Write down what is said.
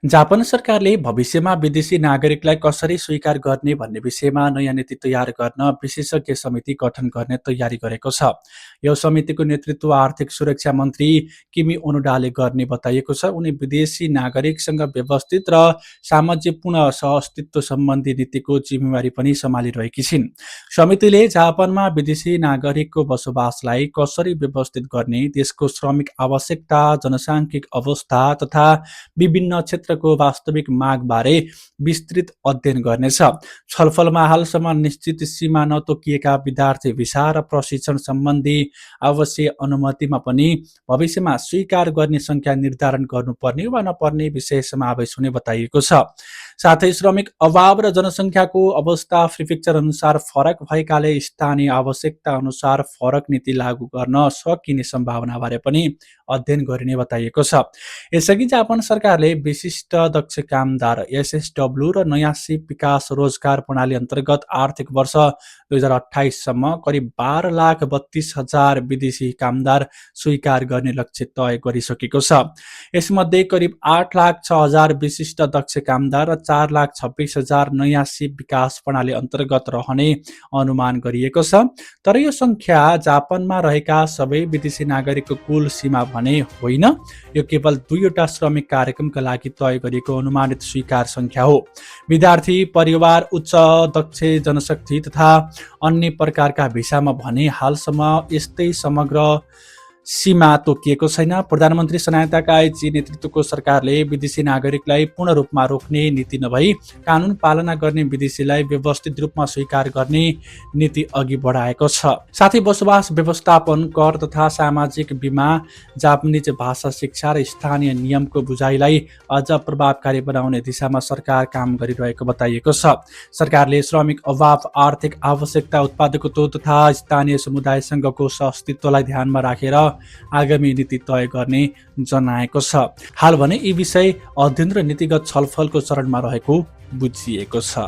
Japan सरकारले भविष्यमा विदेशी नागरिकलाई कसरी स्वीकार गर्ने भन्ने विषयमा नयाँ नीति तयार गर्न विशेषज्ञ समिति गठन गर्ने तयारी गरेको छ। यो समितिको नेतृत्व आर्थिक सुरक्षा मन्त्री किमी ओनोडाले गर्ने बताइएको छ। उनी विदेशी नागरिकसँग व्यवस्थित र सामञ्जस्यपूर्ण सहअस्तित्व सम्बन्धी नीतिको जिम्मेवारी पनि सम्हालिरहेकी छिन्। समितिले जापानमा विदेशी नागरिकको बसोबासलाई कसरी व्यवस्थित गर्ने, देशको श्रमिक आवश्यकता, जनसाङ्ख्यिक अवस्था तथा विभिन्न क्षेत्रको वास्तविक मागबारे विस्तृत अध्ययन गर्नेछ। छलफलमा हालसम्म निश्चित सीमा नतोकिएका विद्यार्थी भिसा र प्रशिक्षण सम्बन्धी आवश्यक अनुमतिमा पनि भविष्यमा स्वीकार गर्ने संख्या निर्धारण गर्नुपर्ने वा नपर्ने विषय समावेश हुने बताइएको छ। साथै श्रमिक अभाव र जनसङ्ख्याको अवस्था प्रिफेक्चर अनुसार फरक भएकाले स्थानीय आवश्यकता अनुसार फरक नीति लागू गर्न सकिने सम्भावनाबारे पनि अध्ययन गरिने बताइएको छ। यसअघि जापान सरकारले विशिष्ट दक्ष कामदार एसएसडब्ल्यू र नयाँ सिप विकास रोजगार प्रणाली अन्तर्गत आर्थिक वर्ष 2028 सम्म करिब 12,32,000 विदेशी कामदार स्वीकार गर्ने लक्ष्य तय गरिसकेको छ। यसमध्ये करिब 8,06,000 विशिष्ट दक्ष कामदार र 4,26,000 नयाँ सिप विकास प्रणाली अन्तर्गत रहने अनुमान गरिएको छ। तर यो संख्या जापानमा रहेका सबै विदेशी नागरिकको कुल सीमा भने होइन। यो केवल 2वटा श्रमिक कार्यक्रमका लागि तय गरिएको अनुमानित स्वीकार संख्या हो। विद्यार्थी, परिवार, उच्च दक्ष जनशक्ति तथा अन्य प्रकारका भिसामा भने हालसम्म यस्तै समग्र सीमा तोकिएको छैन। प्रधानमन्त्री सनायता काइची नेतृत्वको सरकारले विदेशी नागरिकलाई पूर्ण रूपमा रोक्ने नीति नभई कानुन पालना गर्ने विदेशीलाई व्यवस्थित रूपमा स्वीकार गर्ने नीति अघि बढाएको छ। साथै बसोबास व्यवस्थापन, कर तथा सामाजिक बीमा, जापानिज भाषा शिक्षा र स्थानीय नियमको बुझाइलाई अझ प्रभावकारी बनाउने दिशामा सरकार काम गरिरहेको बताइएको छ। सरकारले श्रमिक अभाव, आर्थिक आवश्यकता, उत्पादकत्व तथा स्थानीय समुदायसँगको सहअस्तित्वलाई ध्यानमा राखेर आगामी नीति तय गर्ने जनाएको छ। हाल भने यी विषय अध्ययन र नीतिगत छलफलको चरणमा रहेको बुझिएको छ।